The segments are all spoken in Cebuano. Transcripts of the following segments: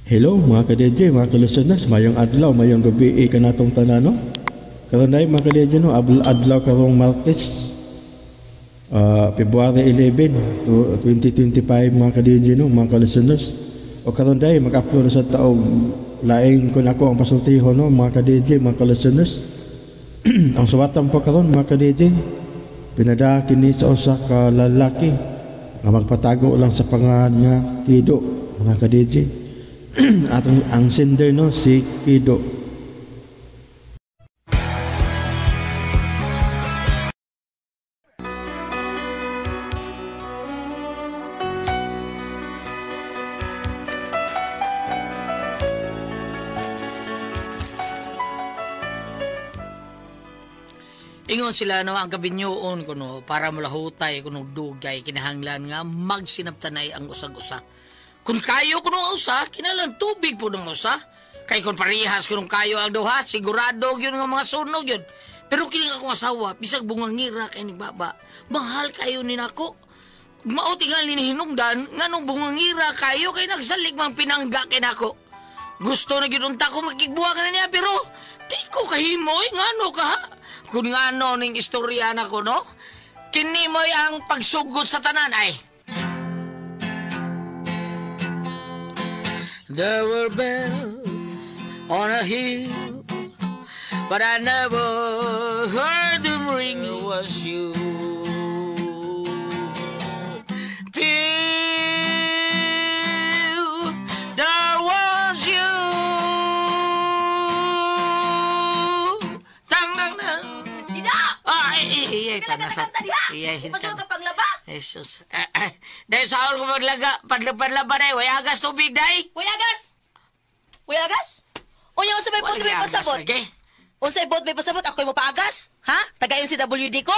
Hello mga ka-DJ, mga ka-listeners, mayong adlaw, mayong gabi kanatong tanan, no? Karon ay mga ka-DJ, no, adlaw karong Martes, February 11, 2025 mga ka-DJ, no, mga ka-listeners. O karon day mag-upload sa taog laing kun ako ang pasultihon, no, mga ka-DJ, mga ka-listeners. Ang suwatan po karon mga ka-DJ, pinada kini sa usa ka lalaki nga magpatago lang sa pangalan nga Kido, mga ka-DJ. Atong ang sender, no, si Kido. Ingon sila, no, ang kabinyoon kuno para mulahutay kuno dugay kinahanglan nga magsinabtanay ang usag-usa. Kung kayo kuno ang usa, kinahanglan tubig po ng usa. Kay kung parehas kuno kayo ang duha, sigurado gyud nga mga sunog yun. Pero kining akong asawa, bisag bungangira kay ni baba, mahal kayo ni nako. Mao tingali ni hinungdan nganong bungangira kayo kay nagsalig mang pinangga kay nako. Gusto na gyud unta ko makigbuha ka na niya pero di ko kahimoy ngano ka. Kung ngano ning istorya nako, no? Kini mo'y ang pagsugot sa tanan ay. There were bells on a hill, but I never heard them ring. It was you. Till there was you. Tang tang tang. Ida! Ah, eh, Kailangan tanasa. ka diha! Eh, Ipasuot ang paglaba! Jesus. Dahil sa ako maglaga, padlapadlaba na eh. Way agas tubig, day. Uy, agas! Uy, agas! Uy, unsa may bot may pasabot? Lagi. Unsa bot may pasabot? Ako'y mo paagas? Ha? Tagayon si WD ko?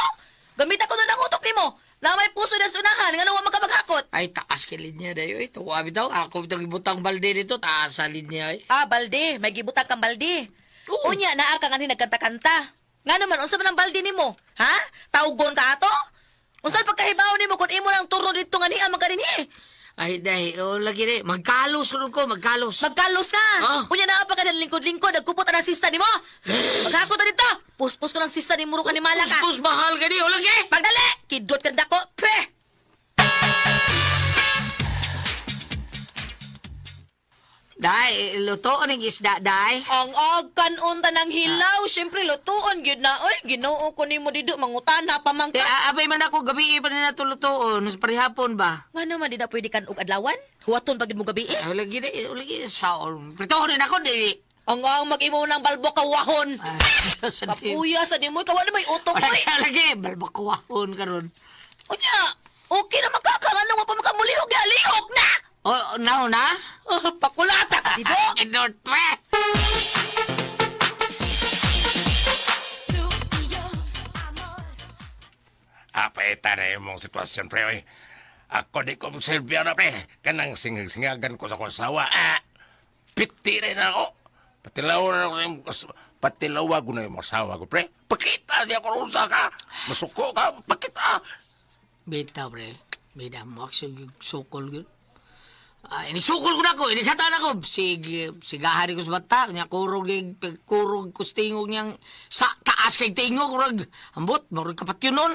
Gamit ako nun ang utok nimo. Na may puso na sunahan, nga wa man ka maghakot. Ay, taas kay linya dayo. Eh, tuwa bitaw. Ako bitang ibutang balde dito. Taas sa linya eh. Ah, balde. May gibutang kang balde. Oo. Unya, naa ka nga nagkanta-kanta. Nga naman, unsa man ang balde nimo? Ha? Tawgon ka ato? Unsa pagkahibaw nimo kung imo nang turno dito nga niya man kaninhi? Ay, day. O, lagi day. Magkalos ron ko. Magkalos. Magkalos ka. Ah. Unya naa pa ka ng lingkod-lingkod, nagkupot ang sista nimo. Maghakot na dito. Puspos ko ng sista nimo ro kanimala ka. Pus, mahal ka ni. O, lagi. Pagdali! Kidot ka dako. Peh! Day, lutoon ang isda, day. Ang agkan unta ng hilaw, syempre lutuon gyud na. Oy, Ginoo ko nimo dido mangutana pa man Eh, ka. abay man ako, gabi pa na natulutoon. Sa parihapon ba? Nga naman di na pwede kan og adlawan? Huwaton pa gyud mo gabi eh. Ay, lagi day. O, lagi. Saon. Pritoon rin ako, di. Ang ang mag-imo ng balbo kawahon. Ay, sa di. Kapuya sa di mo, kawa na may utok Lagi, oy. lagi. Balbakuwahon karon. Unya, okay na makaka nga wa pa makamulihok na lihok na. O, now na? Ah, pakulata ka dido. Kinot, pre. Apeta na imong sitwasyon, pre. Oy. Ako di ko silbiya na, pre. Kanang singag-singagan ko sa akong asawa. Ah, piti rin ako. Patilaw na ako sa imong patilaw ko na imong asawa ko, pre. Pakita niya ko sa ka. Masuko ka, pakita. Bitaw, pre. Bida mo, sukol yun. Ah, inisukol ko na ako, inisatan ako. Sigahan ko sa bata, niya kurog, kurog ko sa tingog niyang sa taas kay tingog, murag, ambot, murag kapat yun nun.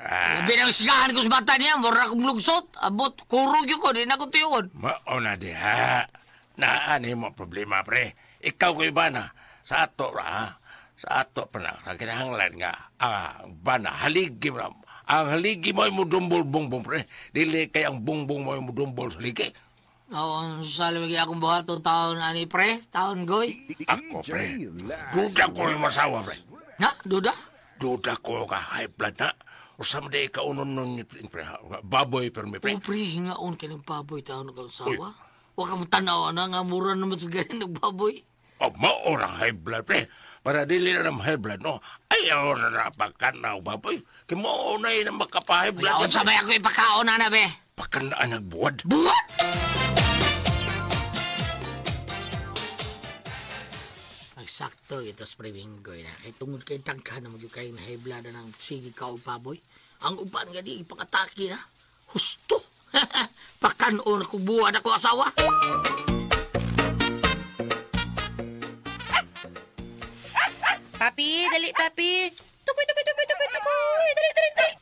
Ah, Labi nang sigahan ko sa bata niya, murag akong lugsot, ambot, kurog yun ko, di na ko tuyon. Mao na diha. Naan mo problema, pre. Ikaw ko iba na. Sa ato ra, ha? Sa ato pa na. Sa kinahanglan nga, ah, bana, haligi mo na. Ang haligi mo ay mudumbol bongbong, pre. Dili kay ang bongbong mo ay mudumbol sa haligi. Oo, sa lamig akong buhat taon ani pre, taon goy. Ako, pre. Duda ko yung masawa, pre. Na, duda? Duda ko ka high blood na. Usam di ka unon nun, pre. Baboy pero may pre. Oh, pre, hingaon ka ng baboy taon ka usawa. Wa ka mo tanaw na nga mura naman sa ganin ng baboy. Oh, mao na high blood, pre. Para dili na ng high blood, no? Ayaw na na pagkanaw, baboy. Kaya mao na yun ang makapa-high blood. Wala, unsa may ako ipakaon na na, be? Pagkanaan nagbuwad. Buwad! Nagsakto ito sa pre-binggoy na. Kay tungod kay daghan na magyud kay high blood na ng sige ka og baboy. Ang uban nga di ipakataki na. Husto. Pakanon ako buwan ako asawa. Papi, dali, papi. Tukoy, tukoy, tukoy, tukoy, tukoy. Dali, dali, dali.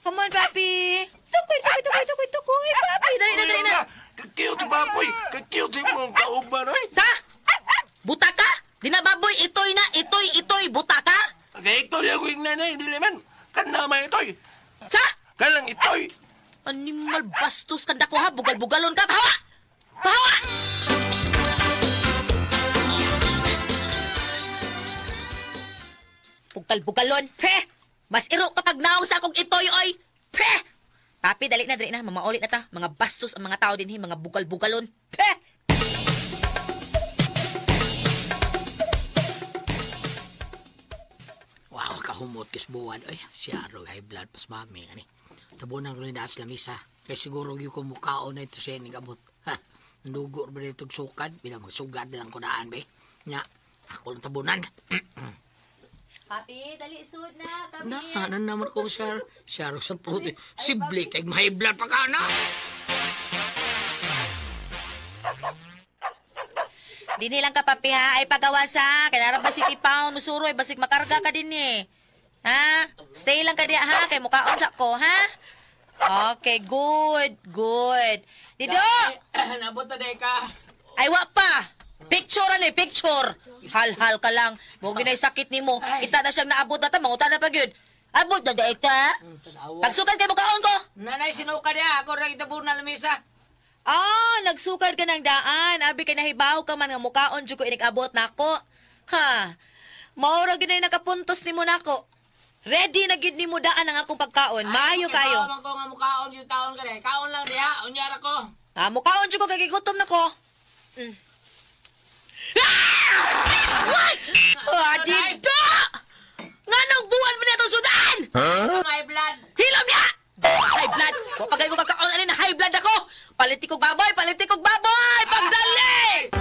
Come on, papi. Tukoy, tukoy, tukoy, tukoy, tukoy. Papi, dali na, dali na. Kakiyot si baboy. Kakiyot si mong kauban, oy. Sa? Buta ka? Di na baboy, itoy na, itoy, itoy. Buta ka? Kaya itoy ako yung nanay, dili man. Kanama itoy. Sa? Kanang itoy. Animal bastos kanda ko ha. Bugal-bugalon ka. Pahawa! Pahawa! Bugal-bugalon. Pe! Mas iro kapag naong sa akong itoy, oy! Pe! Papi, dali na, dali na. Mamaulit na ta. Mga bastos ang mga tao din, mga bugal-bugalon. Pe! Wow, kahumot kis buwan. Oy, siya rog high blood pas mami. Ani. Tabunan ko ni daas lamisa. Kaya siguro yung kumukao na ito siya nagabot. Ha! Nandugo ba dito sukad? Binamagsugad na lang ko daan, be. Nga, ako lang tabunan. Papi, dali sud na kami. Na, ano naman kong siya? Siya sa puti. Sibli, kay high blood pa ka na. Dini lang ka, papi, ha? Ay pagawasa. Kaya ba City Pound, musuroy, basig makarga ka din eh. Ha? Stay lang ka diya, ha? Kay mukaon sa ko, ha? Okay, good, good. Dido! Nabot na ka. Ay, wa pa! Picture ano eh, picture! Hal-hal ka lang. Mo ginay sakit nimo. Kita na siyang naabot na ta, manguta na pa gyud. Abot na daig ka. Pagsukad kay mukaon ko. Nanay, sinuka niya. Ako ra itabon na lamisa. Ah, nagsukad ka ng daan. Abi kay nahibaw ka man nga mukaon jud ko inig-abot nako. Ha. Mao ra gyud nakapuntos nimo nako. Ready na gyud nimo daan ang akong pagkaon. Maayo kayo. Man ko nga mukaon yung taon ka dai. Kaon lang diha, unya ra ko. Ah, mukaon jud ko kay gigutom nako. Ah! Ah, dito! Nganong buwan mo na itong sudan? Huh? High blood. Hilom niya! High blood! Wapagay ko kakaon ani na high blood ako! Palitik kog baboy! Palitik kog baboy! Pagdali!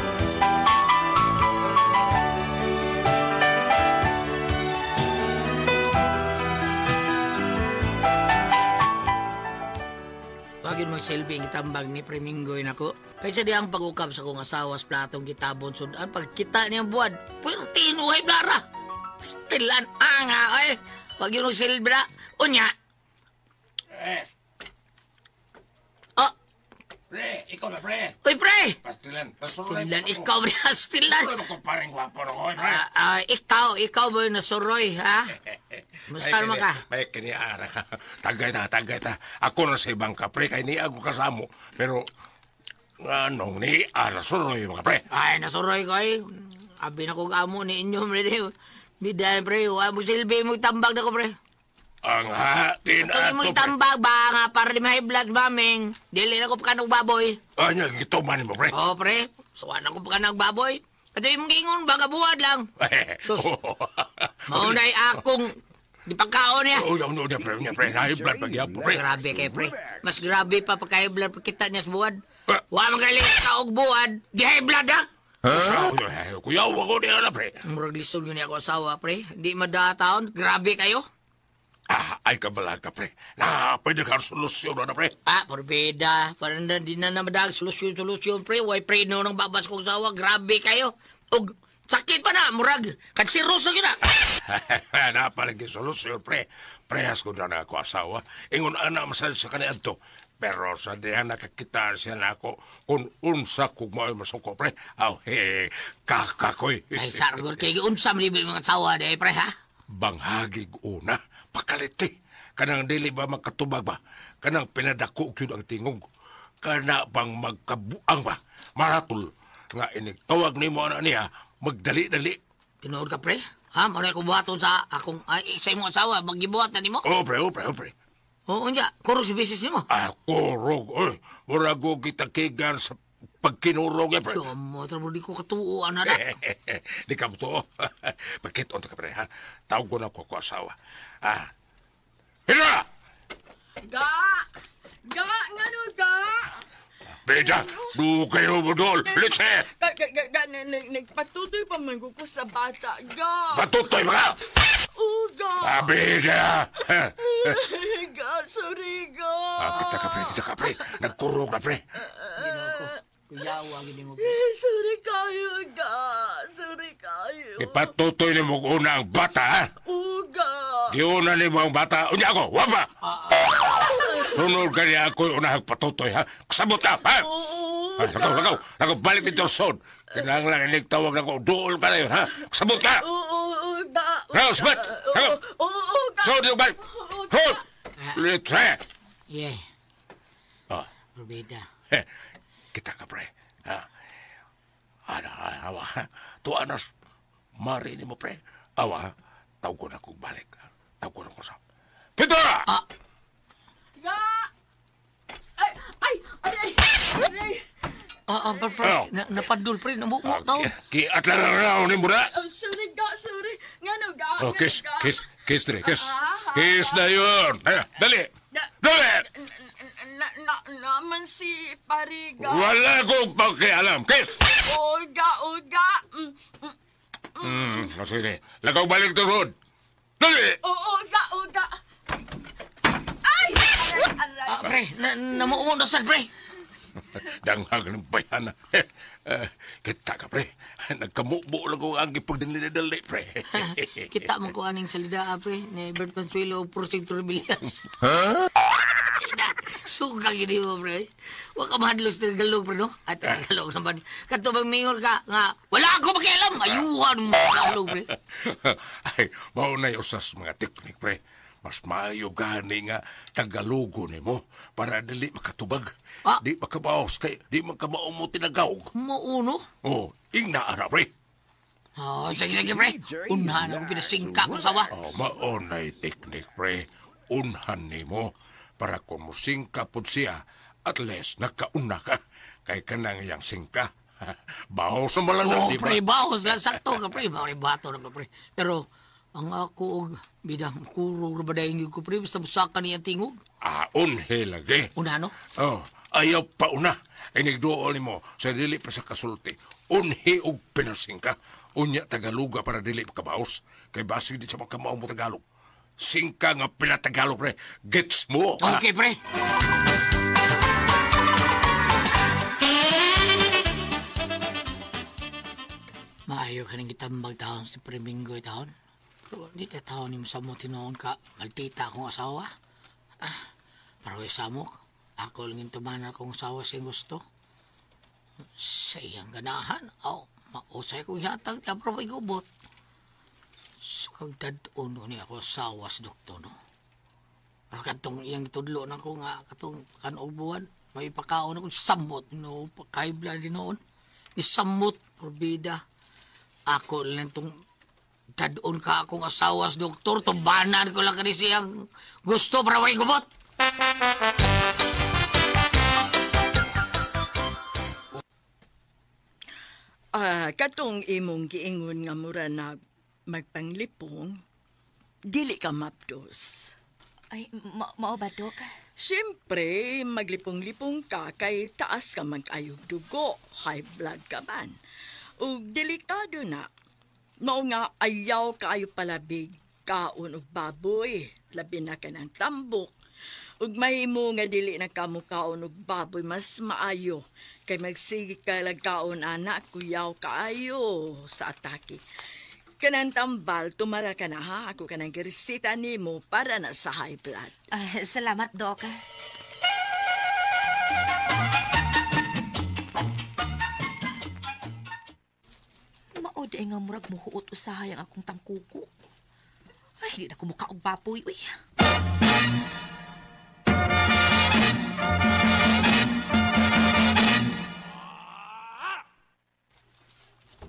Wagin magsilbi ang itambag ni Preminggoy nako. Kaysa di ang pag-ukab sa kong asawa sa platong gitabon sudan, pagkita niyang buwan, puwerti inuhay blara. Stilan anga, ay. Wag yun magsilbi na. Unya. Oh. Pre, ikaw na, pre. Uy, pre. Pastilan. Pastilan, ikaw ba pastilan? Pre, magkumparing gwapo na ko, pre. Ikaw ba yung nasuroy, ha? Musta naman ka? May kiniara ka. Tagay ta, tagay ta. Ako na sa ibang ka, pre, kay niya ako kasamo. Pero, anong niya nasuroy mga pre? Ay, nasuroy ko, eh. Abi na kong amo ni inyo, pre. Bida, pre. Huwag mo silbi mo itambag na ko, pre. Ang hain ato, mo itambag ba nga para di may blood, maming. Dili na ko pa kanong baboy. Anya, gituman mo, pre. Oo, pre. Suwan ako pa kanong baboy. Ato yung gingon, baga buwad lang. Sus. Maunay akong dipagkaon niya. Oh, yaw, no, pre, pre. High blood pag pre. Grabe kay pre. Mas grabe pa pagka high blood pagkita niya sa buwad. Wa magaling ka og buwad. Di high blood, ha? Huh? Kuya, wag ko niya na, pre. Murag lisod yun ako asawa, pre. Di madataon. Grabe kayo. Ah, ay kabalaga, pre. Na, pwede ka solusyon na, pre. Ah, porbeda. Parang di na namadag. Solusyon, pre. Way, pre, no, nang babas kong sawa. Grabe kayo. Og, sakit pa na, murag. Kansiros na yun, na. Napalagi solusyon, pre. Prehas ko na ako asawa. Ingon, ana, masal sa kaniadto. Pero sa diha nakakita siya na ako kung unsa kung mao'y masuko, pre. Aw, he, kakakoy. Ay, sargor, kay unsa man mga asawa, di, pre, ha? Banghagig una, pakaliti. Kanang dili ba magkatubag ba? Kanang pinadako yun ang tingog. Kana bang magkabuang ba? Maratol. Nga inigtawag ni mo na niya, magdali-dali. Tinuod ka, pre? Ha? Maray ko buhaton sa akong, ay, sa imong asawa, magibuhat na nimo? Oo, pre, oo, pre, oo, pre. Oo, unya. Kurog si business nimo? Ah, kurog. Oy, murag ko kita kigan sa pagkinurog, eh, pre. Siya mo, di ko katuo, ano na. Di ka mo tuo. Pagkita ka, pre, ha? Tawag ko na ko asawa. Ah. Hira! Ga! Ga! Ngano, ga? Beda! Do kayo mo dol! Litse! Ga, ga, ga, ga, nagpatutoy pa man ko sa bata, ga! Patutoy ba ka? Oo, ga! Ah, Beda! Ga, sorry, ga! Ah, kita ka, pre, kita ka, pre. Nagkurog na, pre. Ginoo ko. Kuyawa gini mo. Sorry kayo, ga. Sorry kayo. Ipatutoy ni mo una ang bata, ha? Uga. Giuna ni mo ang bata. Unya ako, wapa! Sunod ka niya ako unahag patutoy, ha? Kasabot ka, ha? Oo. Ay, lakaw, lakaw, lakaw, balik dito, son. Kinahanglan inig tawag na ko, duol ka na yun, ha? Kasabot ka! Oo, uga. Lakaw, sabat! Lakaw! Oo, uga. Sod yung balik! Sod! Litse! Yeah, Ah, Robeda. heh, kita ka, pre. Ha? Ana, awa, tuwa na, mari ni mo, pre. Awa, tawag ko na kong balik. Tawag ko na ko sa... Pintura! Ah, Ga. Ay, ay, ay, ay. Pre, pre, Ano? napadul, pre, namumo taon. Kiat lang na raw ni mo na. Oh, sorry ga, sorry. Ngano ga? Oh, kiss, Ngano, ga? kiss, kiss, dre, kiss. Kiss na yun. Ay, dali, dali. Na, na, naman si Pariga. Wala kong pakialam. Kiss! Uga, uga. Mm, Sige. Lakaw balik to road. Dali! Oo, uga, uga. Ay! Aray, aray. Ah, pre, namumo na sad, pre. Danghag ng bayana. Kita ka, pre. Nagkamubo lang ko ang ipagdinidali, pre. Kita mo ko aning salida, pre, ni Bert Consuelo o Prosigto Rebellias. Suka gini mo, pre. Wa ka mahadlos Tagalog, pre, no? At Tagalog naman. Kato bang mingon ka nga, wala ako makialam. Ayuhan mo, Tagalog, pre. Ay, mao na usas mga teknik, pre. Mas maayo gani nga Tagalogo nimo para dili makatubag. Ah. Di makabaos kay di makabao mo tinagawg. Mauno. Oh, ingna ara, pre. Oh, sige, sige, pre. Unahan ako pinasingka kong sawa. Oh, mao na'y teknik, pre. Unhan nimo para kung musingka pud siya, at least nakauna ka. Kay kanang iyang singka. Baos na malang Oh, di ba? pre, baos lang. Sakto ka, pre. Pre, bato na ka, pre. Pero, ang ako og bidang kurog ra ba dahil ko, pre. Basta musaka niya tingog. Ah, unhe lagi. Una, no? Oh, ayaw pa una. Ay nagduol nimo sa dili pa sa kasulti. Unhi og pinasingka. Unya Tagaluga para dili makabaos. Kay basig di sa makamao mo Tagalog. Singka nga pinatagalog, pre. Gets mo? ha? Okay, pre. Maayo ka nang gitambag taon sa Preminggoy taon. Pero di ta taon ni mo tinuon ka. Maltita akong asawa. Ah, para kay samok. Ako lang yung tumanan akong asawa siyang gusto. Sa iyang ganahan. Aw, mausay kong yatag niya pero may gubot. Sa kagdadon ko niya ako asawa sa doktor, no? Pero katong iyang gitudlo na ko nga katong kanubuan, may pakaon ako samot no pakaibla din noon. Ni samot porbida. Ako lang tong dadon ka akong asawa sa doktor, tubanan ko lang kani siyang gusto para way gubot. Ah, katong imong giingon nga mura na magpanglipong, dili ka mapdos. Ay, mao ba, Dok? Siyempre, maglipong-lipong ka kay taas ka man kayog dugo, high blood ka man. Ug delikado na. Mao nga ayaw kaayo palabig, kaon og baboy, labi na ka ng tambok. Ug mahimo nga dili na kamo kaon og baboy, mas maayo. Kay magsige ka lang kaon ana, kuyaw kaayo sa atake. Kanang tambal, tumara ka na ha. Ako kanang giresita nimo para na sa high blood. Ah, salamat, Dok. Mao di nga murag muhuot usahay ang akong tangkuko. Ay, di na ko mukha og baboy, uy.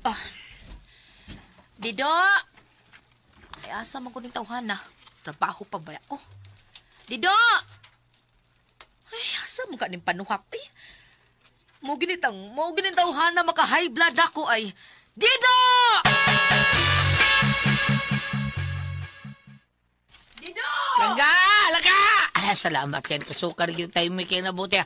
Ah. Dido! Ay, asa man ko ning tawhana. Trabaho pa ba ako? Dido! Ay, asa mo ka ning panuhak, uy? Mo ginitang tawhana maka high blood ako ay. Dido! Dido! Langga! Langga! Ah, salamat kay kasuka rin tayo may kaya nabuti.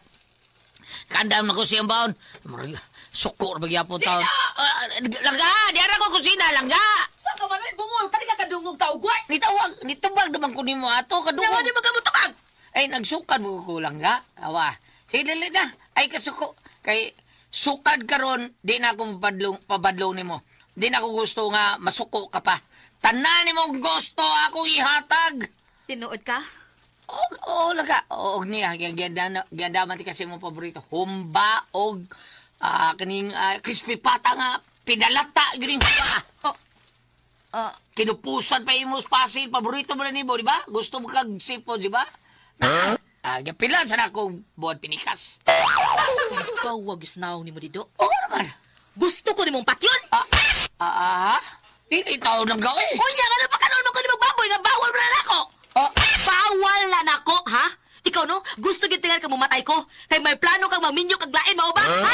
Kandam na ko siyang baon. Murag, suko ra magyapon taon. Ah, langga! Diara ko kusina, langga! Sa ka man ay bungol, kani ka kadungog taugway. Nitawag, nitubag naman ko nimo ato kadungog. Nyawa di man ka mutubag. Ay, nagsukan mo ko langga. Awa. Sige, dali na. Ay, kasuko. Kay, Sukad karon di na ako pabadlong nimo. Di na ako gusto nga masuko ka pa. Tanan nimo gusto akong ihatag. Tinuod ka? Oo, laga. Og niya giandaman ti kasi mo paborito. Humba og kaning crispy pata nga pidalata gining humba. Oh. Kinupusan pa imo pasin, paborito mo na nimo, di ba? Gusto mo kag seafood, di ba? Huh? Gipilan sa akong buhat pinikas. Ikaw wag isnaw nimo dido. Oo naman. Gusto ko nimong patyon. Ha? Dili tao nang gawi. Unya nga pa kanon mo ko nimong baboy nga bawal mo na nako. Bawal na nako, ha? Ikaw no, gusto gyud tingal ka mamatay ko. Kay may plano kang maminyo kag lain mao ba? Ha?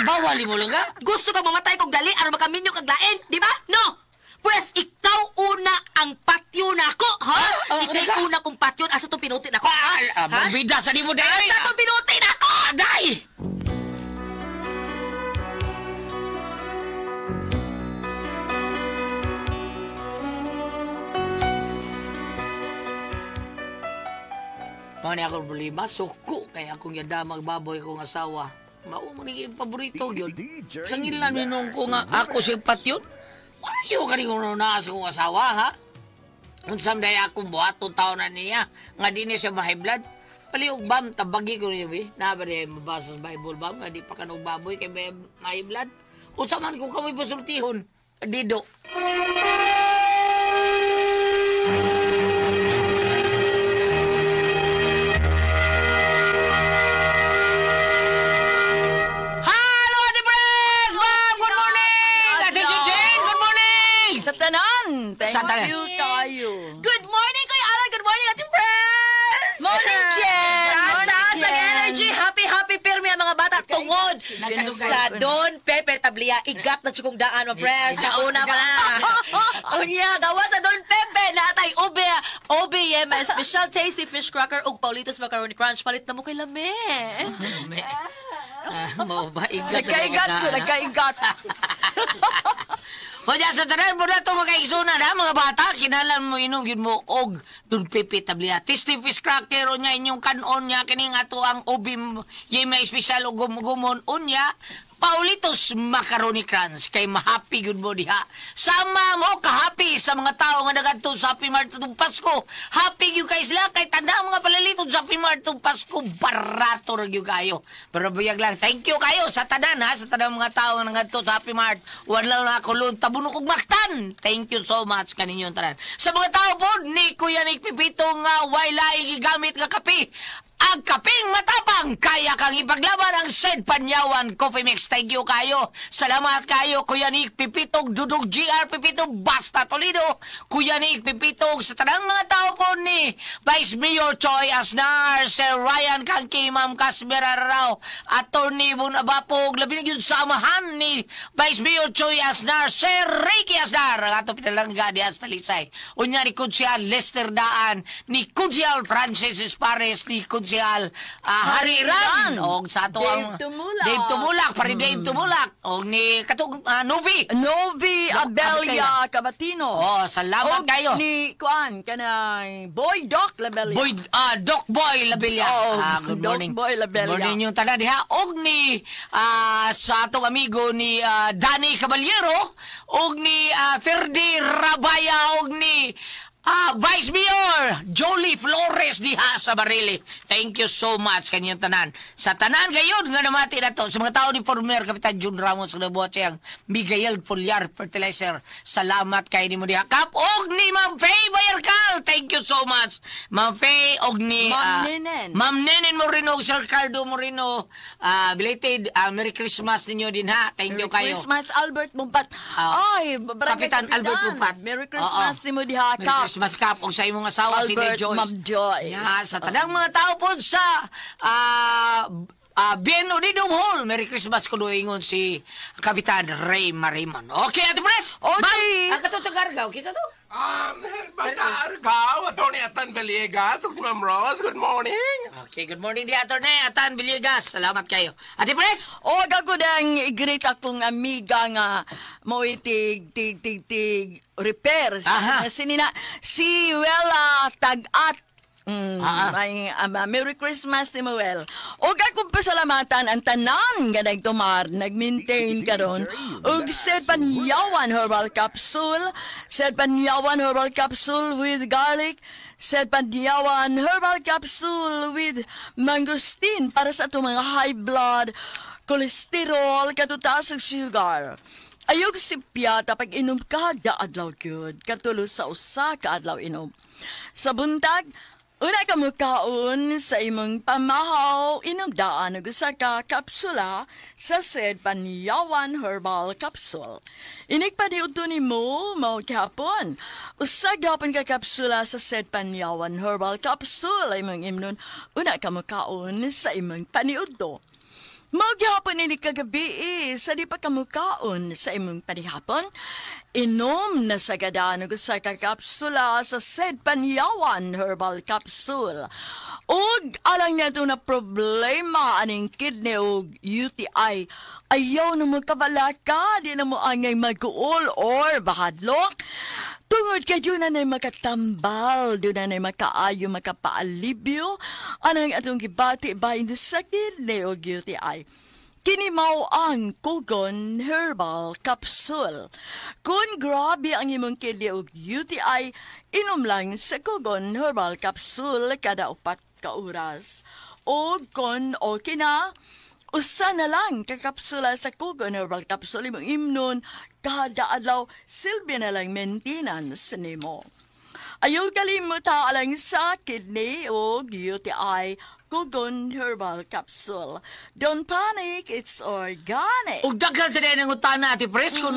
Bawal mo lang ka? Gusto kang mamatay kog dali aron makaminyo kag lain, di ba? No. Pwes ikaw una ang patyon nako, ha? Ikaw una kong patyon asa tong pinuti nako, ha? Magbida sa nimo dai. Asa tong pinuti nako? Aday! Mao ni akong problema, suko kay akong yadamag baboy kong asawa. Mao man ni paborito gyud. Sangilan minong ko nga ako siyang patyon. Ayaw ka rin kung naa sa kong asawa, ha? Unsam dahil akong buhaton taon na niya, nga di niya siya mahiblad. Paliog bam, tabagi ko niya, eh. Na ba niya mabasa sa Bible bam, nga di pa kanong baboy kay may mahiblad. Unsa man kung kamoy pasultihon, dido. Hello, Ate Pres! Ma'am, good morning! Ate Jujane, good morning! Sa tanan! Thank Sa tanan. you kayo. Good morning, Kuya Alan! Good morning, Ate Pres! Morning, Jen! Taas-taas ang energy! Happy, happy pirmi ang mga bata tungod sa Don Pepe Tablia. Igat na tsikong daan, ma Pres. Sa una pa lang. Unya, gawa sa Don Pepe. Natay ube, ube, yema, special tasty fish cracker ug Paulitos Macaroni Crunch. Palit na mo kay lame. Mao ba igat? Nagkaigat ko, nagkaigat. Kanya sa tanan mo na ito mga kaigsunan, ha, mga bata, kinalan mo inom, yun mo, og Don Pepe Tablia. Tasty fish cracker, unya, inyong kanon niya, kining ato ang ubi, yema espesyal, o gumon, unya, Paulitos Macaroni Crunch, kay mahappy good mo diha. Sama mo kahappy sa mga tao nga nagadto sa Happy Mart itong Pasko. Happy gyud kay sila kay tanda ang mga palaliton sa Happy Mart itong Pasko, barato ra gyud kayo. Pero buyag lang, thank you kayo sa tanan ha, sa tanan mga tao nga nagadto sa Happy Mart. Wala na ako lun, tabunok og Mactan. Thank you so much kaninyong tanan. Sa mga tao po ni Kuya Nick Pipito nga way laing gigamit nga kape. Ang kaping matapang, kaya kang ipaglaban ang Sid Panyawan Coffee Mix. Thank you kayo. Salamat kayo, Kuya Nick Pipitog, Dudog GR Pipitog, Basta Toledo. Kuya Nick Pipitog, sa tanang mga tao po ni Vice Mayor Choi Asnar, Sir Ryan Kangki, Ma'am Casmera Rao, Attorney Bon Abapog, labi na yun sa amahan ni Vice Mayor Choi Asnar, Sir Ricky Asnar, ang ato pinalangga di Talisay. Unya ni Kunsial Lester Daan, ni Kunsial Francis Espares, ni Kunsial Hari Ram, og sa ato ang Dave Tumulak, pare Dave Tumulak, og ni katong Novi Novi Abelia Cabatino. Oh, salamat og kayo. Ni kuan kanang Boy Doc Labelia. Boy Doc Boy Labelia. Oh, good morning. Doc Boy Labelia. Good morning yung tanan diha og ni sa atong amigo ni Danny Caballero og ni Ferdi Rabaya og ni Vice Mayor Jolie Flores diha sa Barili. Thank you so much kanyang tanan. Sa tanan gayon nga namati na to sa mga tao ni former Kapitan Jun Ramos nga nabuhat siyang Miguel Foliar Fertilizer. Salamat kay nimo diha. Kap og ni Ma'am Faye Bayarcal. Thank you so much. Ma'am Faye og ni Ma'am Nenen. Ma'am Nenen Moreno, Sir Cardo Moreno. Belated Merry Christmas ninyo din ha. Thank you Merry kayo. Christmas Albert Mumpat. Ay, Barangay Kapitan Albert Mumpat. Merry Christmas nimo diha Merry Kap. Christmas Kap og sa imong asawa si Albert, Joyce. Ma'am Joyce. Yeah, sa tanang mga tao po sa Bien Unido Hall. Merry Christmas kuno ingon si Kapitan Ray Marimon. Okay, Ate Pres. Okay. Ma'am, ang katong Argao, kita to? Basta Argao, Attorney Atan Villegas, ug si Ma'am Rose, good morning. Okay, good morning di Attorney Atan Villegas. Salamat kayo. Ate Pres. O, gagudang i-greet akong amiga nga mo'y tig, tig, tig, tig, repair. Aha. Sinina, si Wela Tag-at. May, Merry Christmas, Timuel. Og akong pasalamatan ang tanan nga nagtumar, nag-maintain karon og Sed Panyawan Herbal Capsule, Sed Panyawan Herbal Capsule with garlic, Sed Panyawan Herbal Capsule with mangosteen para sa atong mga high blood, cholesterol, katutaas ug sugar. Ayog sipyata pag inom kada adlaw gyud, katulo sa usa ka adlaw inom. Sa buntag, una ka mukaon sa imong pamahaw, inom daan og usa ka kapsula sa Sed Panyawan Herbal Capsule. Inig paniudto nimo mao gihapon. Usa gihapon ka kapsula sa Sed Panyawan Herbal Capsule ay imong imnon una ka mukaon sa imong paniudto. Mao gihapon ini kagabi eh, sa di pa kamukaon sa imong panihapon, inom na sa gadaan og usa ka kapsula sa Sed Panyawan Herbal Capsule. Og alang nato na problema aning kidney og UTI, ayaw na mo kabalaka, di na mo angay mag-uol or bahadlok. Tungod kay doon na na'y makatambal, doon na na'y makaayo, makapaalibyo, anang atong gibati bahin sa kidney o UTI. Kini mao ang Kugon Herbal Capsule. Kung grabe ang imong kidney o UTI, inom lang sa Kugon Herbal Capsule kada 4 ka oras. O kung okay na, usa na lang ka kapsula sa Kugon Herbal Capsule imong imnon kada adlaw, silbi na lang maintenance nimo. Ayaw kalimuta alang sa kidney o UTI, Kugon Herbal Capsule. Don't panic, it's organic. Ug daghan sa ng utana, Ate Pres, kung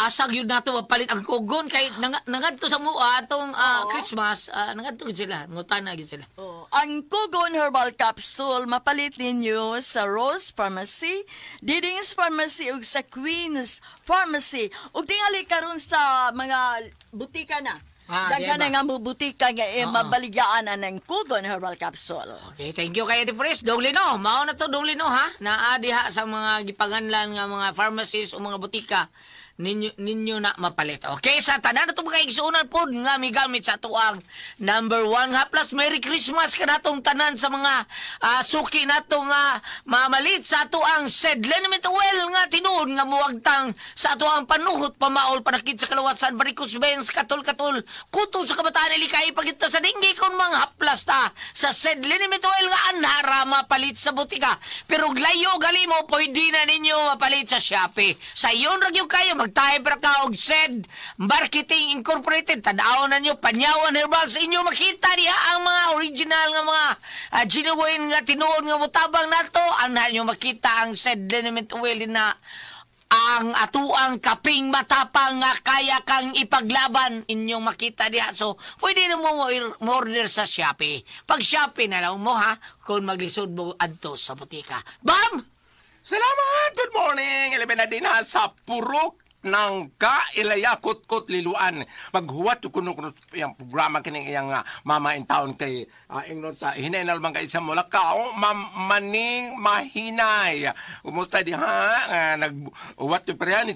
asa gyud nato mapalit ang kugon kay nangadto sa mua atong Christmas, nangadto gyud sila, ngutana gyud sila. Oh, ang Kugon Herbal Capsule mapalit ninyo sa Rose Pharmacy, Diding's Pharmacy ug sa Queen's Pharmacy. Ug tingali karon sa mga butika na. Daghan Di na ba? nga mo butika nga mabaligyaan na ng Kugon Herbal Capsule. Okay, thank you kay Ate Pres. Dong Lino, mao na to Dong Lino ha. Naa diha sa mga gipanganlan nga mga pharmacies o mga butika ninyo ninyo na mapalit. Okay, sa tanan na mga igsuonan pod nga migamit sa tuang number 1 ha plus Merry Christmas kanatong tanan sa mga suki nato nga mamalit sa atuang Sed Liniment Oil nga tinuod nga muwagtang sa atuang panuhot, pamaol, panakit sa kalawasan, varicose veins, katol-katol, kuto sa kabataan, ilikay pagita sa dinggi kung mga haplas ta sa Sed Liniment Oil nga anhara mapalit sa butika. Pero layo gali mo, pwede na ninyo mapalit sa Shopee. Sa iyon ra gyud kayo mag-type ra ka og Sed Marketing Incorporated. Tan-awon na nyo, Panyawan Herbal sa inyo makita diha ang mga original nga mga genuine nga tinuod nga mutabang nato. Anha nyo makita ang Sed Liniment Oil na ang atuang kaping matapang nga kaya kang ipaglaban inyong makita diha. So, pwede na mo order sa Shopee. Pag Shopee na lang mo ha, kung maglisod mo adto sa butika. Bam! Salamat! Good morning! Eleven na din ha sa Purok ng Kailaya Kutkot Liluan. Maghuwat kuno kuno iyang programa kining iyang mama in town kay ingnon ta hinainal man kay sa Mulakaw, Ma'am Maning Mahinay. Kumusta di ha? Naghuwat yung parehan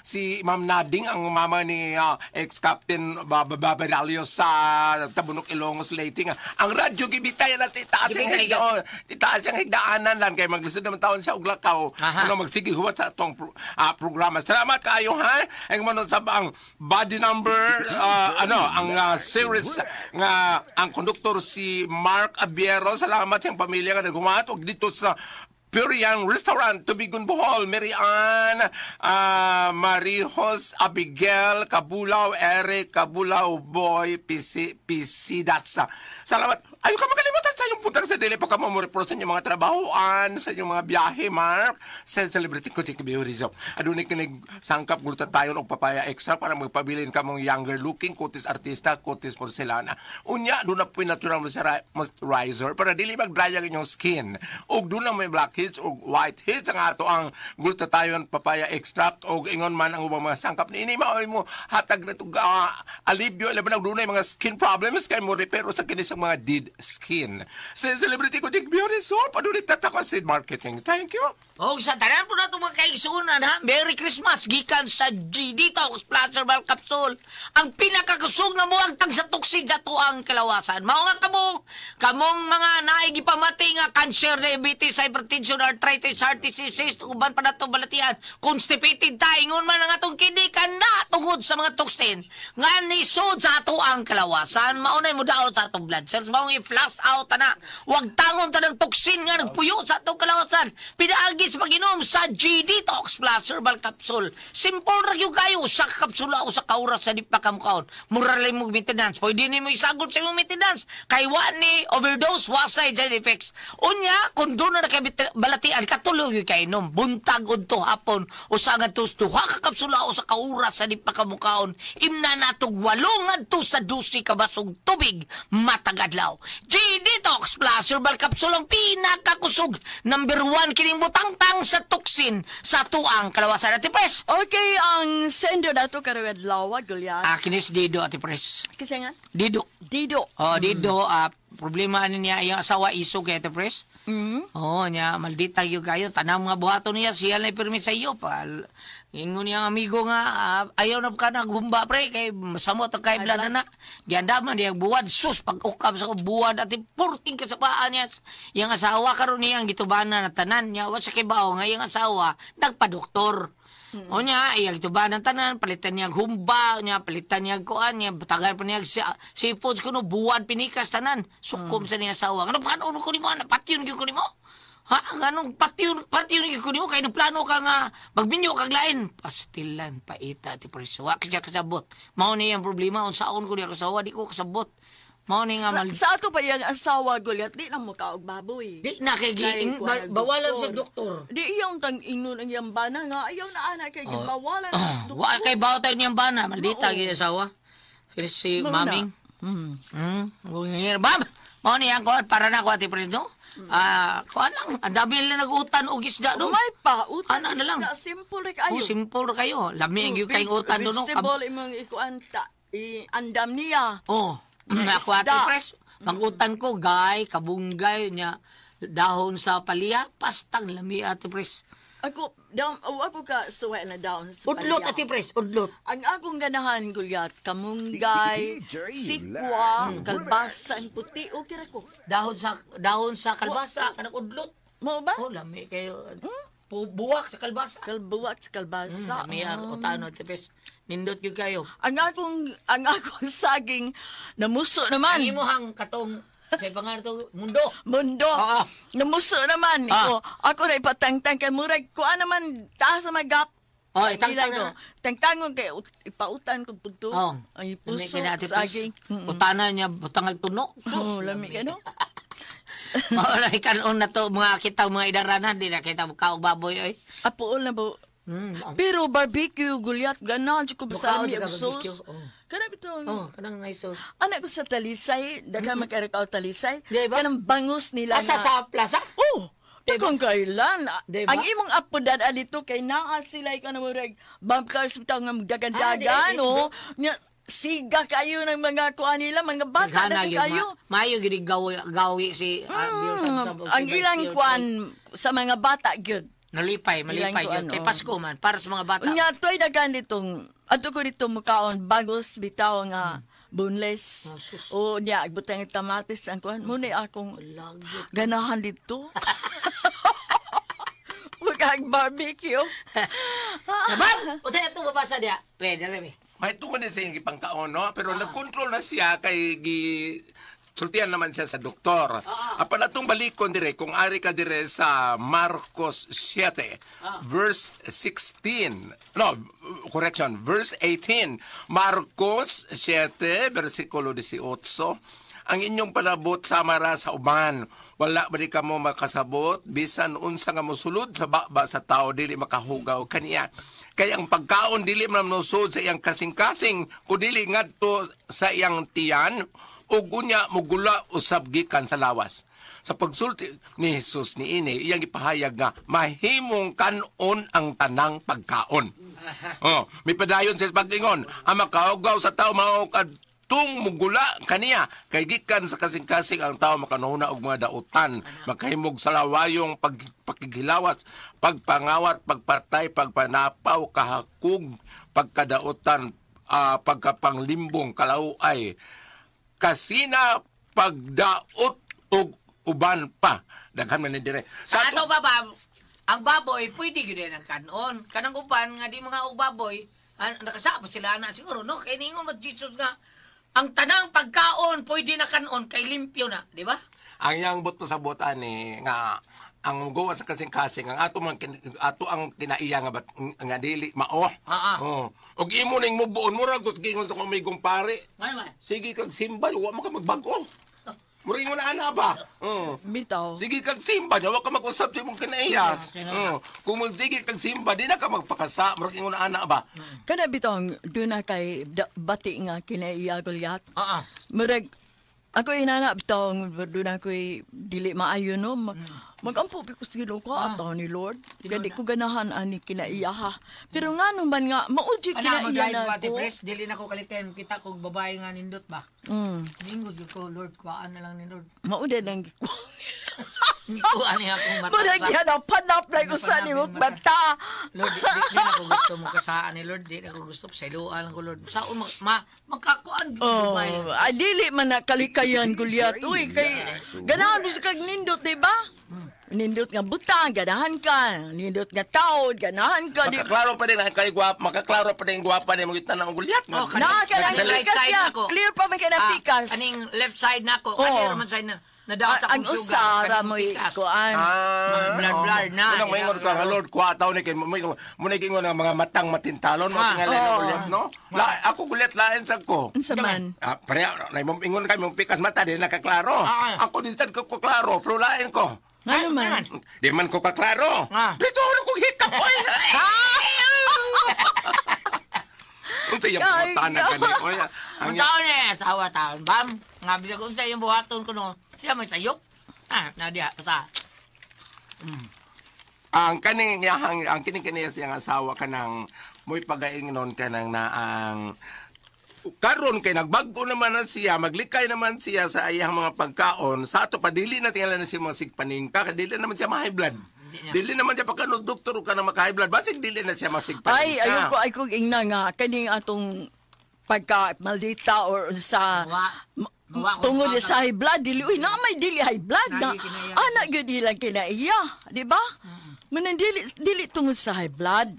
si Ma'am Nading ang mama ni ex-captain Babaralio sa Tabunok Ilongos Leyte. Ang radyo gibitay na titaas ang titaas ang higdaanan lang kay maglisod naman taon siya og lakaw. Ano magsige huwat sa atong programa. Salamat kayo ha. Ang manon sa ang body number ang series nga ang konduktor si Mark Abiero. Salamat sa iyang pamilya nga naghumat og dito sa Purian Restaurant, Tubigon, Bohol, Mary Ann, Marijos, Abigail, Kabulaw, Eric, Kabulaw, Boy, PC, PC, Datsa. Salamat. Ayaw ka makalimutan sa iyong puntang sa dili pa ka mamureport sa inyong mga trabahoan, sa inyong mga biyahe, Mark. Sa celebrity ko, Chico Rizzo. Adunay kinig sangkap glutathione o papaya extra para magpabilin ka mong younger looking, kutis artista, kutis porcelana. Unya, doon na po yung natural moisturizer para dili mag-dry ang inyong skin. Og doon na may blackheads o whiteheads ang ato ang glutathione papaya extract og ingon man ang ubang mga sangkap ni ini maoy mo hatag na itong alibyo laban og dunay mga skin problems kay mo repair sa kini sa mga dead skin. Sa celebrity ko Dick Beauty Soap, padulit na ko sa marketing. Thank you. Og sa tanan po nato mga kaigsuonan ha, Merry Christmas gikan sa G Detox Plus Herbal Capsule. Ang pinakakusog na moagtang sa toxin sa tuang kalawasan. Mao nga kamo, kamong mga naay gipamati nga cancer, diabetes, hypertension, arthritis, heart disease, uban pa nato balatian, constipated ta, ingon man ang atong kidney kana tungod sa mga toxin nga nisod sa atoang kalawasan. Mao nay modaot sa atong blood cells, mao i-flush out ana. Wag tangon ta ng toxin nga nagpuyo sa atong kalawasan. Pinaagi sa pag-inom sa G Detox Plus Herbal Capsule. Simple ra gyud kayo sa kapsula o sa kauras sa di pa kamukaon. Mura lang mo maintenance. Pwede nimo isagol sa imong maintenance. Kay wa ni overdose, wa side effects. Unya, kung doon na kay balatian, katulo gyud kay inom. Buntag udto hapon usa ngadto duha ka kapsula o sa kauras sa di pa kamukaon. Imna natog 8 ngadto sa 12 ka basog tubig matag adlaw. G Detox Plus Herbal Capsule ang pinakakusog. Number 1 kining butangtang sa toxin sa tuang kalawasan. Ate Pres. Okay, ang sender nato karong adlaw, Goliath. Ah, kinis Dido, Ate Pres. Kasi nga? Dido. Dido. Oh, Dido, problema ani niya iyang asawa isog kay Ate Pres. Oh, niya maldita gyud kayo tanang mga buhaton niya siya na permit sa iyo pa. Ingon niyang amigo nga ayaw na ka naghumba pre kay samot ang kay blood na. Giandaman niya buwad sus pag ukab sa buwad at purting ka sa paa niya. Iyang asawa karon niyang gitubanan na tanan niya wa sa kibaw nga iyang asawa nagpadoktor. O niya, iyang gitubanan tanan, palitan niya humba, niya, palitan niya kuan, niya, tagal pa niya seafoods kuno, buwad pinikas tanan. Sukom sa niya asawa. Ano pa ano ko nimo, patyon gyud ko nimo? Ha, anong patyon, patyon gyud ko nimo kay nagplano ka nga magminyo kag lain. Pastilan paita ti preso. Wa kaya kasabot. Mao ni ang problema unsaon ko niya kasawa, di ko kasabot. Mao ni nga mal Sa ato pa iyang asawa, Goliath, di na mo kaog baboy. Di na kay Kay kuwan ang bawalan sa doktor. Di iyong tang ingon ang iyang bana nga ayaw na ana kay gibawalan ang doktor. Wa kay bawo tayo niyang bana, maldita gyud asawa. Si Mao na. maming. Bam! Mao ni ang kuan para na ko ati preso. Ah, kuan lang, ang dami nila nag-utan og isda do. Umay pa, utan Ana na lang. isda, simple ra kayo. Oh, simple ra kayo. Lami ang gyud kayong utan do no. Vegetable imong ikuan ta, i-andam niya. Oh, ako ate Isda. Pres, mag-utan ko gay, kabunggay nya dahon sa palya, pastang lami ate Pres. Ako, down, oh, ako ka suway na down sa Udlot palya. ate Pres, udlot. Ang akong ganahan, Goliath, kamunggay, sikwa, kalbasa, ang puti, okay ra ko. Dahon sa kalbasa kanang udlot. Mo ba? Oh, lami kayo. Buwak sa kalbasa. Kalbuwak sa kalbasa. Lami ang utano ate Pres. Nindot gyud kayo. Ang akong saging namuso naman. Ang imuhang katong sa pangalan to mundo. Mundo. Oo. Namuso naman. Ah. Iko, ako na ipatangtang kay murag kuan naman taas sa magap. Oh, itangtang Ilay ko. na. Tangtangon kay ipautan ko punto. Oh. Ay Lami puso kay na, Ate Pres. saging. Utanan niya butang tuno. Sus, Oh, lami kay no. Mao kanon na to mga kita mga idaranan di na kita kaog baboy oy. Apo na bo. Pero barbecue Goliath ganahan ko basta Mukaon mi ka og barbecue, sauce. oh. Kana bitong Oh, kanang nice sauce. Anak ko sa Talisay, daghan man kay ka Talisay. Di ba? Kanang bangus nila Asa nga- sa plaza? Oh, kung kailan. Diba? Ang imong apo dad dito kay naa sila ikaw na murag bangkars bitaw nga dagan-dagan Ah, di, oh. Nya siga kayo ng mga kuan nila, mga bata na Daghana gyud, kayo. Maayo gyud gawi gawi si Ang ilang kuan sa mga bata gyud. Nalipay, malipay Ilang gyud kuan, kay oh. Pasko man para sa mga bata. Unya toy dagan ditong adto ko dito mukaon bangus bitaw nga boneless. Oh, sus. O nya butang kamatis ang kuan mo ni akong Lagot. ganahan dito. Wag barbecue. Bab, unsa ato mabasa diya? Pre, dali mi. May tungod din sa iyang gipangkaon, no? Pero nagkontrol na siya kay gi sultian naman siya sa doktor. Apan atong balikon dire kung ari ka dire sa Marcos 7 verse 16. No, correction, verse 18. Marcos 7 versikulo 18. Ang inyong palabot sama ra sa uban. Wala ba di kamo makasabot bisan unsa nga mosulod sa baba sa tao dili makahugaw kaniya. Kay ang pagkaon dili man mosud sa iyang kasing-kasing kudili ngadto sa iyang tiyan ug unya mugula usab gikan sa lawas. Sa pagsulti ni Jesus niini, iyang ipahayag nga mahimong kanon ang tanang pagkaon. Oh, mipadayon sa pag-ingon, ang makahugaw sa tao mao kadto Tungtong mugula kaniya kay gikan sa kasing-kasing ang tao makanuna og mga dautan, makahimog sa lawayong pagkigilawas, pagpangawat, pagpatay, pagpanapaw, kahakug, pagkadautan, pagkapanglimbong, kalauay, kasina, pagdaot ug uban pa. Daghan man ni dire. Sa ato ba ba, ang baboy pwede gyud ang kanon. Kanang uban nga di mga og baboy, nakasabot sila na siguro no kay ningon man Jesus nga ang tanang pagkaon pwede na kanon kay limpyo na, di ba? Ang iyang but sa butan ni nga ang gawa sa kasing-kasing ang ato man ato ang kinaiya nga bat, nga dili mao. Oh. Og imo ning mubuon murag kus gingon sa kumigong pare. Sige kag simba, wa man ka magbag-o. Murag ingon na ana ba? Oh. Bitaw. Sige kag simba, wa ka mag-usab sa imong kinaiyas. Oh. Kung magsige kag simba, di na ka magpakasa. Murag ingon na ana ba? Kana bitong doon na kay bati nga kinaiya Goliath. Murag ako inana bitong doon na ko'y dili maayo no. Magampo ko sa Ginoo ko ataw ni Lord. Kaya di ko ganahan ani kinaiya ha. Pero nga man nga mao jud kinaiya na ko. Pres, dili na ko kalikayan kita kog babae nga nindot ba. Ningod ko Lord, kuhaan na lang ni Lord. Mao din ang Gikuha niya akong mata. Murag yan ang panap like usa ni mong mata. Lord, di na ko gusto mo kasaan ni Lord. Di na ko gusto. Pasayloan ko, Lord. Saan magkakuan. Oh, dili man na kalikayan, Goliath. Uy, kay ganahan mo sa kag nindot, di ba? Nindot nga butang, ganahan ka. Nindot nga taod, ganahan ka. Makaklaro pa din ang kay gwapa, makaklaro pa din gwapa ni mo gitna ng Goliath. Oh, na, kanang pikas siya. Clear pa man kay na pikas. Kaning left side na ko, kanang man side na. Nadaot akong ang sugar. Ang usara mo'y kuan. Blur-blur na. Unang maingon ka nga, Lord, kuha tao ni kay muna ingon ang mga matang matintalon, mga tingalan ng Goliath, no? Ako Goliath, lain sa ko. Unsa man? Pareha, ingon kay mong pikas mata, di nakaklaro. Ako din sad ko klaro, pero lain ko. Ano man? Di man ko kaklaro. Dito ako kong hikap, oy! Unsa iyang pangutana kani, oy? Ang taon eh, asawa taon, bam. Nga bisag unsa iyang buhaton ko no. Siya may sayop. Nadia, basta. Ang kaning iyahang ang kining kaniya siyang asawa kanang mo'y pagaingnon kanang naang karon kay nagbag-o naman na siya, maglikay naman siya sa iyang mga pagkaon. Sa ato pa dili na tingala na siya mga sigpaningka, kay dili naman siya ma-high blood. Dili naman siya pagka doktor ka na maka-high blood, basig dili na siya masigpaningka. Ay, ayoko ay kong ingna nga kaning atong pagka maldita or sa tungod sa high blood dili uy na may dili high blood na anak gyud ilang kinaiya, di ba? Manan dili tungod sa high blood.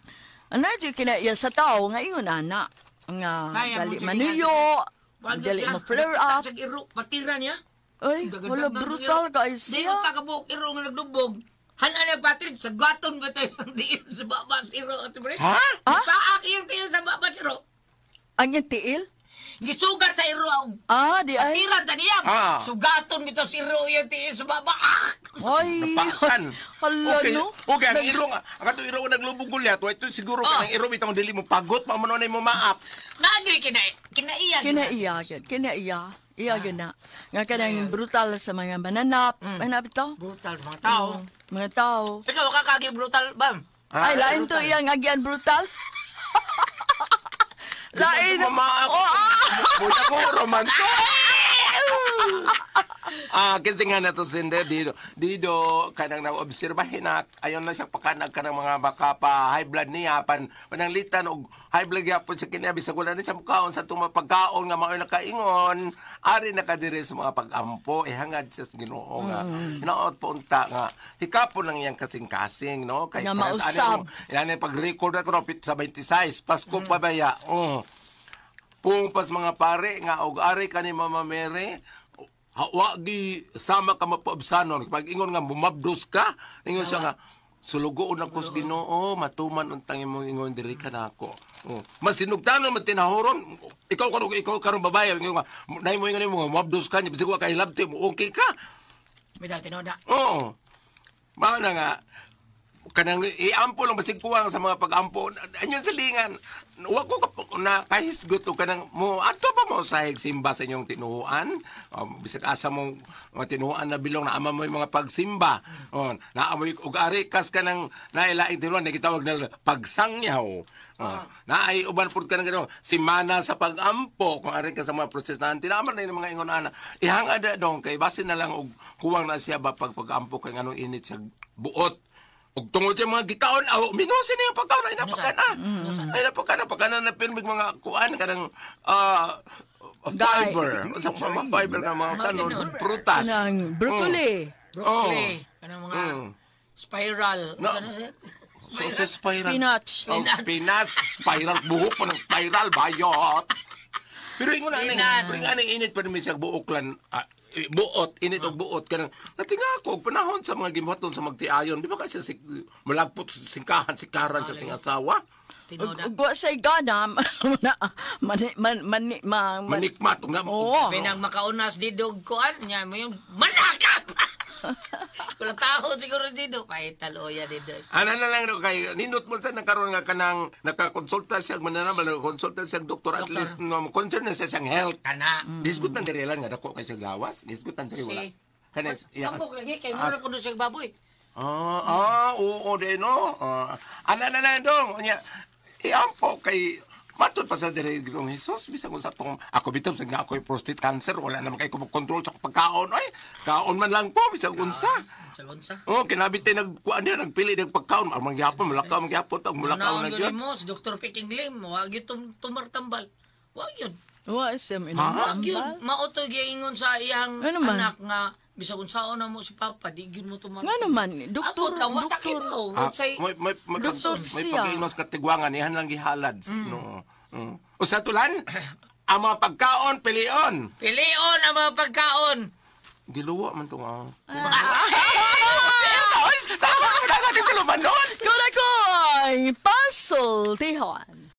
Ana jud kinaiya sa tao nga ingon ana nga dali manuyo, dali mo flare up. Patira niya. Ay, wala brutal kay siya. Di ko kakabuok iro nga nagdubog. Hanan niya Patrick, sa gaton ba tayo ang diin sa baba siro? Ha? Paak iyang tiil sa baba siro. Ang iyang tiil? Gisugat sa iro. Di ay. Patiran ta niya. Sugaton bitaw sa iro iyang tiil sa baba. Ay. Napakan. Hala, okay. no? Okay, ang iro nga. Ang katong iro nga naglubog gulyat. Ito siguro kanang iro bitang dili mo pagot pa man mo maap. Naagyoy kinaiya. Kinaiya. Kinaiya. Iya gina. Nga kanang brutal sa mga mananap. Mananap ito? Brutal mga tao. Mga tao. Ikaw, kakagi brutal, bam. Ay, lain to iyang agyan brutal. Lain. Mama ako. Buta ko, romanto. Kasi nga na to sinde, dito, kanang na-obserbahin na, ayon na siya pakanag kanang mga baka pa high blood niya, pananglitan, og high blood yapon sa kanya, bisag wala na siya mukaon sa itong mga pagkaon nga mga nakaingon, ari nakadiri sa mga pag-ampo, ihangad siya sa Ginoo nga, hinaot po unta nga, hikapon lang iyang kasing-kasing, no? Kay, nga mausab. Ano, pag-record na ko, sa 26, Pasko pa baya, oh. Pungpas mga pare, nga, og ari ka ni Mama Mary, wa gi sama ka mapaabsanon pag ingon nga bumabdos ka, ingon siya nga sulugoon ako sa Ginoo, matuman untang imong ingon diri ka nako. Oh. Mas sinugtanon man tinahuron, ikaw karon babae ingon nga nay mo ingon mo mabdos ka niya bisag wa kay love team, okay ka. Bitaw tinuod. Oo. Mao na nga Kanang iampo lang basig kuwang sa mga pag-ampo. Anyon sa lingan. Wa ko na kahisgot og kanang mo adto pa mo sa simba sa inyong tinuoan. Bisag asa mo mga tinuoan na bilong na ama mo yung mga pagsimba. Oh, naamoy og ari kas kanang nailaing tinuoan na gitawag na pagsangyaw. Oh, naay uban pud kanang gano simana sa pag-ampo kung ari ka sa mga protestante naman na yung mga ingon ana. Ihangad dong kay basin na lang og kuwang na siya ba pag pag-ampo kay nganong init sa buot. Ug tungod sa mga gikaon, aw minusin niya pagkaon ay napakana. Ay napakana pagkana na pirmig mga kuan kanang fiber. Sa mga fiber nga mga kanon, prutas. Kanang broccoli. Broccoli. Kanang mga spiral. No. Ano siya? So, spiral. Spinach. Oh, spinach. Spiral. Buhok pa ng spiral. Bayot. Pero ingon na Spinach. aning, aning init pa naman siya buoklan. Buot, init og buot kanang natinga ako og panahon sa mga gimhaton sa magtiayon, di ba kasi si, malagpot singkahan sikaran sa sing asawa? Tinuod. Ug wa say gana na man man man ma, man Manikmat og na. Oo. Pinang makaunas di dog kuan niya mo yung manakap. Kulang tao siguro dito kahit taloya dito. Ana na lang daw kay nindot mo sa nakaroon nga kanang nakakonsulta siya mananabal nakakonsulta siya doktor at least no concern na siya siyang health. Kana. Disgut nang diri lang nga dako kay siya gawas, disgut nang diri wala. Si. Kanes iya. Tambok lagi kay mura kuno siya baboy. Oo din no. Ana na lang dong unya. Iampo kay matud pa sa diri Ginoong Hesus bisan kung sa tong ako bitaw sa nga ako'y prostate cancer wala naman kay ko control sa pagkaon oy. Kaon man lang ko bisan unsa. Sa unsa. Oh, kinabit tayo nagkuan niya, nagpili ng pagkaon. Ang mangyapon, mulakaw, mangyapon, ang mulakaw Naon na gyud gyud. mo si Dr. Peking Lim, wa gyud tumartambal. Wa gyud. Wa siya Wa minambal. gyud mao to giingon sa iyang Ano man? anak nga bisag unsaon na mo si Papa di gyud mo tumar. Nga naman, doktor, Ako ta wa ta doktor. kibaw. Ah, Say may, Doktor may siya. pag-inos katigwangan, ihan lang gihalad. No. O sa tulan, ang mga pagkaon, pilion. Pilion ang mga pagkaon. Giluwa man to nga. Ay, sama ka na natin sa lumanon. Kung ako ay pasultihan.